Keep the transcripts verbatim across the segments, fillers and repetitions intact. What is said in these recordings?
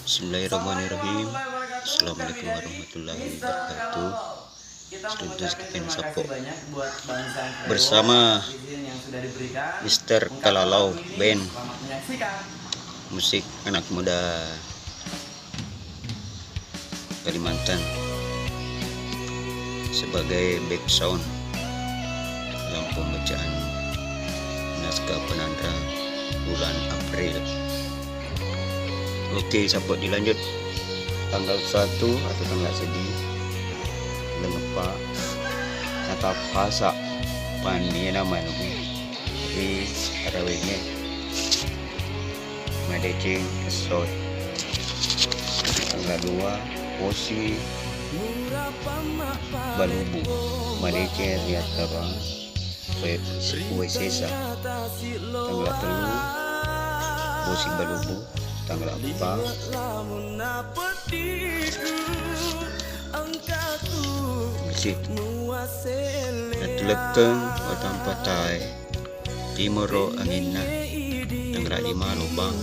Bismillahirrahmanirrahim. Assalamualaikum warahmatullahi wabarakatuh. Seddi to kita sappo bersama Mister Kalalau Band, musik anak muda Kalimantan sebagai back sound dalam pembacaan naskah penanda bulan April. Oke, sappo dilanjut. Tanggal satu atau tanggal seddi, lengepa, natappasa panniena manu'e ri arawengnge madeceng essoe. Tanggal dua, bosi balubu madeceng ri attarang wae, wae sesa. Tanggal tellu, bosi balubu. Tanggal eppa, bosi. Natulekkeng watampa tae timoro anginna. Tanggal lima, lobang.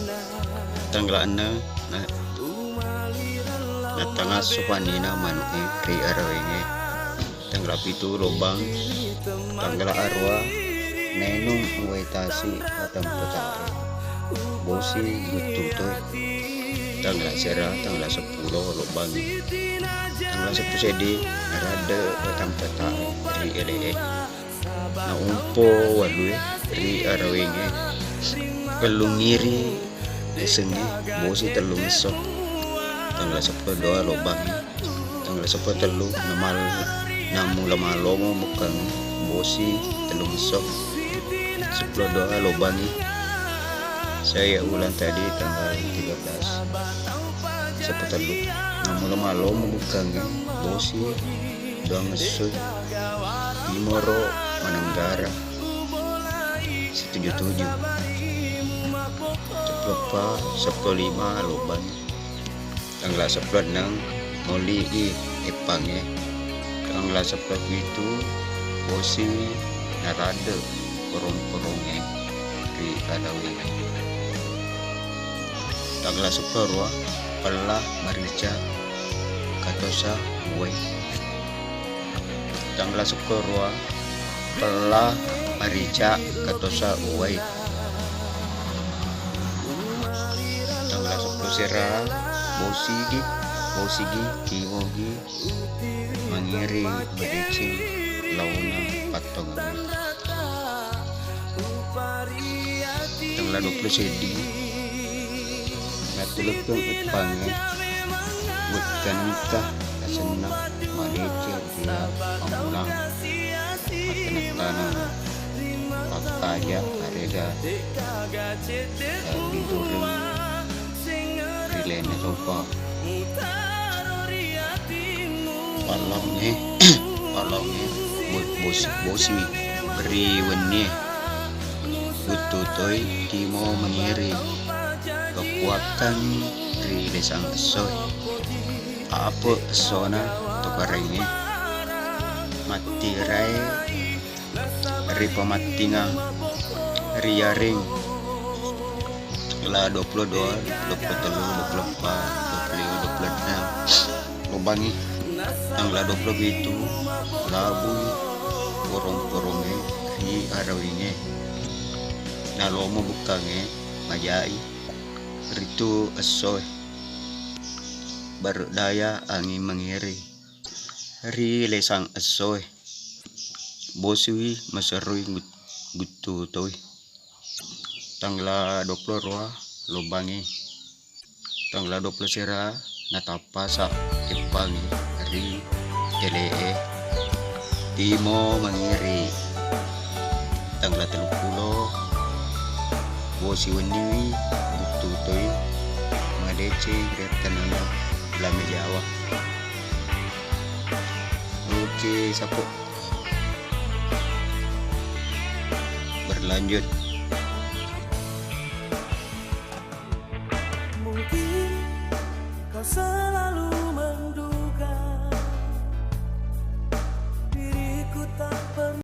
Tanggal enneng, na, natangasso panniena manu'e ri arawengnge. Tanggal pitu, lobang. Tanggal arua, nainung wae tasi watampa tae, bosi guttu toi. Tanggal sera, tanggal seppulo, lobangngi. Tanggal seppulo seddi, naradde watampa tae ri ele'e. Naumpo walue ri arawengnge. Pellungngiri esengnge, bosi tellungesso. Tanggal seppulo dua, lobangngi. Tanggal seppulo tellu, namal-, namula malomo bukkangnge, bosi tellungesso. Seppulo dua, lobangngi. Saya ulang tadi tanggal tiga belas, seppulo tellu, namula malomo bukkangnge, bosi duangesso. Timoro manenggara, setuju-tuju. Seppulo eppa, seppulo lima, lobangngi. Tanggal seppulo enneng, moli i eppangnge. Tanggal seppulo pitu, bosi naradde korong-korongnge ri arawengnge. Tanggal seppulo arua, pella marica katosa uwai. Tanggal seppulo arua, pella marica katosa uwai. Tanggal seppulo sera, bosigi, bosigi, timogi, mangiri madeceng laona pattongengnge. Tanggal duappulo seddi, natulekkeng eppangnge, wekka nikka asenna madeceng ria ammulang. Makkenekkaneng pattaja arega, eh, bidureng ri lainna topa. Pallaungnge, pallaungnge, bo-, bos-, bosi ri wennie. Guttu toi timo mangiri. Kapuakkang ri desang essoe. Ape essona to Karaengnge. Mattirai ri pamattingang ri yareng. Tanggal duappulo dua, duappulo tellu, duappulo eppa, duappulo lima, duappulo enneng. Lobangngi. Tanggal duappulo pitu, labui porong-porongnge ri arawingnge. Nalomo bukkangnge majai ritu essoe. Baru daya anging mangiri ri lesang essoe. Bosui maserrui gut-, guttu toi. Tanggal duappulo rua lobangngi. Tanggal duappulo sera natappasa eppangngi ri ele'e. Timo mangiri. Tanggal telluppulo bosi wenniwi guttu toi madeceng ri attanenna Lame Jawa. Oke, sappo. Berlanjut